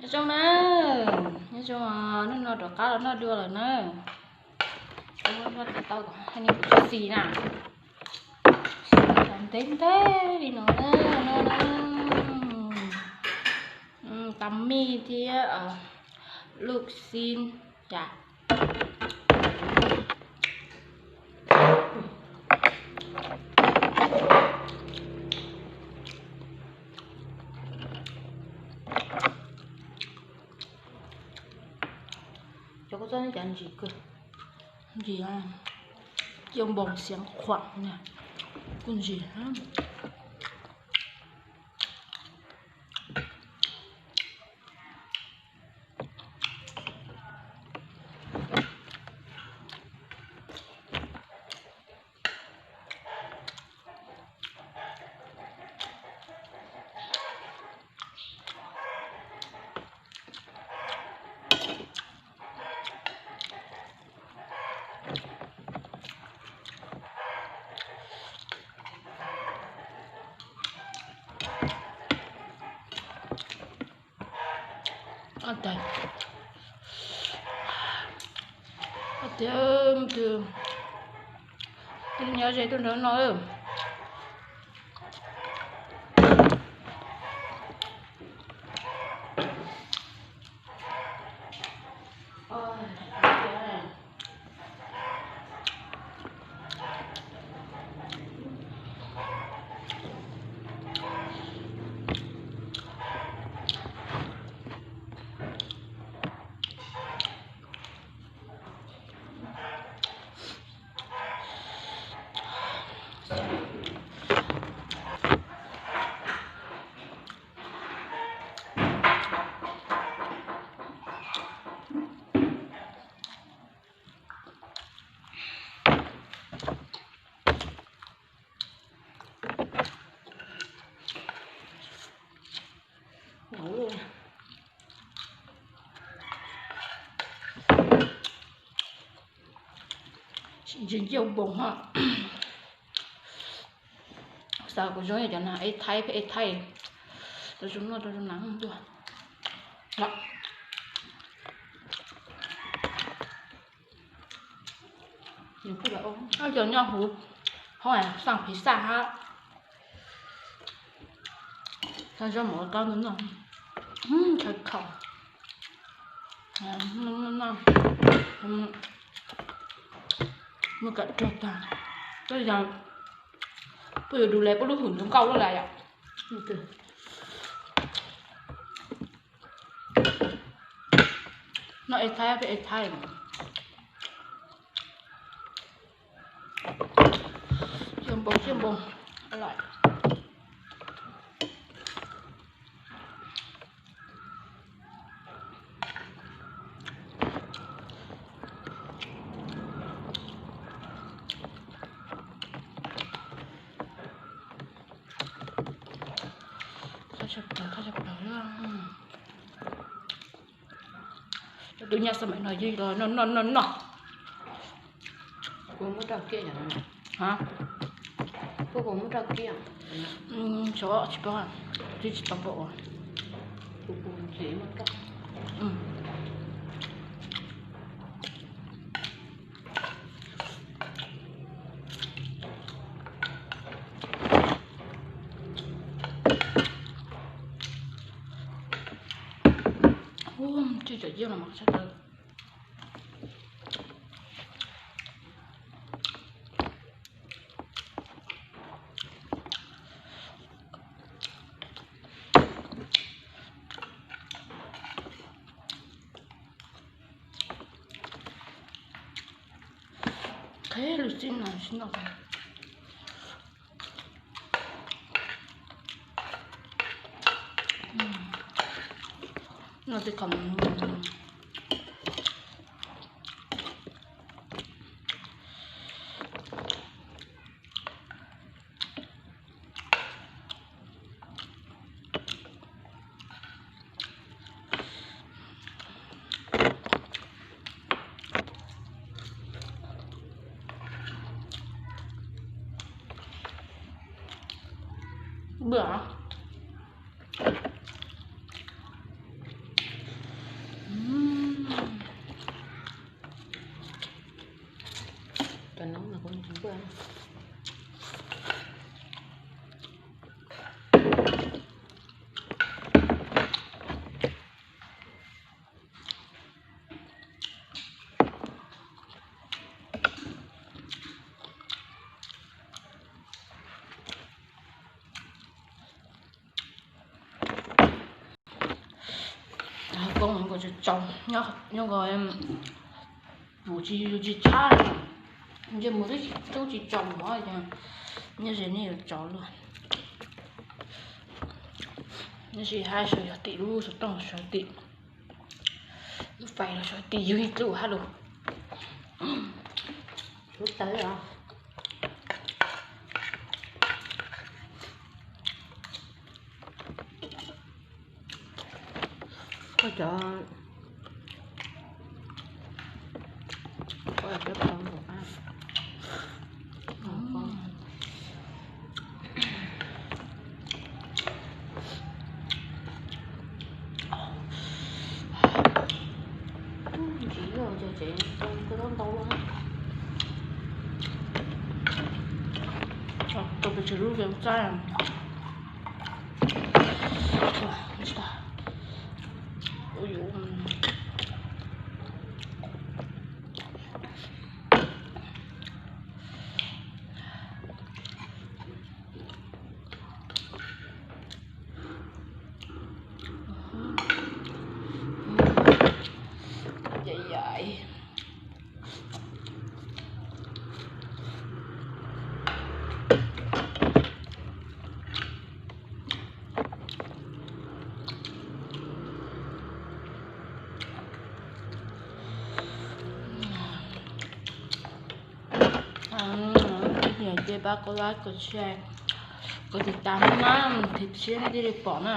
Zoo na, nyob zoo, hnub no rov qab los noj dua lawm na. Noj tau tau kom hais ni kuv tsis xis na. Xis ntev ntev li no na, no na. Tab mij thiab lub xib yam. Cov kua txob no cas ntsim kawg, ntsim, cov npoos xiav khuam na, kuj ntsim. Tiag, tiag, nyob ze tuaj nrog no. Ntsis ncauj npoos ho. Xav kuv zoo cov nas ej thaib peb ej thaib. Rau zoo noj rau zoo nas dua. Cov nyob huv hoob xaj phiv xaj hab. Zaub mov ua tau no, khaws khaum, muaj kam rog tag. Puab yuav dus le puab lub hwm zoo nkauj luaj lawm yom. Noj ej thaib peb ej thaib. Siab npaum, siab npaum. Qab tshaj plaws, qab tshaj plaws. Tus nyab xab maim no yeej los noj noj noj noj. Puas muab rau kiag? Ha? Puas muab rau kiag? Xyov tsis paub, twb tsis tau pom. Ub, tsw tsam ciaj los mas qab tshaj plaws. Qheb lub xib no sib noj. Noj tej khoom. Bwj. Koob nkaus tsaus tsaus, nyob nkaus pum tsis yus tsis tshab, ntsej muag twb tub tsis tsaus mov ces nyob ze nej yuav tsaus luaj. Nyob ze hab sawv yog tim lub xov tooj sawv tim lub fais los sawv tim yug ib dlub hab lug. Lub tawv os. Koj cov, koj cov pov nkaus a. Ntsis yog ces tsev koj ntau ntau lawm. Tau pes tsawg lub ces txaij. Ces pab kov like, kov share, kov tiv tas na, thiab nej thiaj li pom na.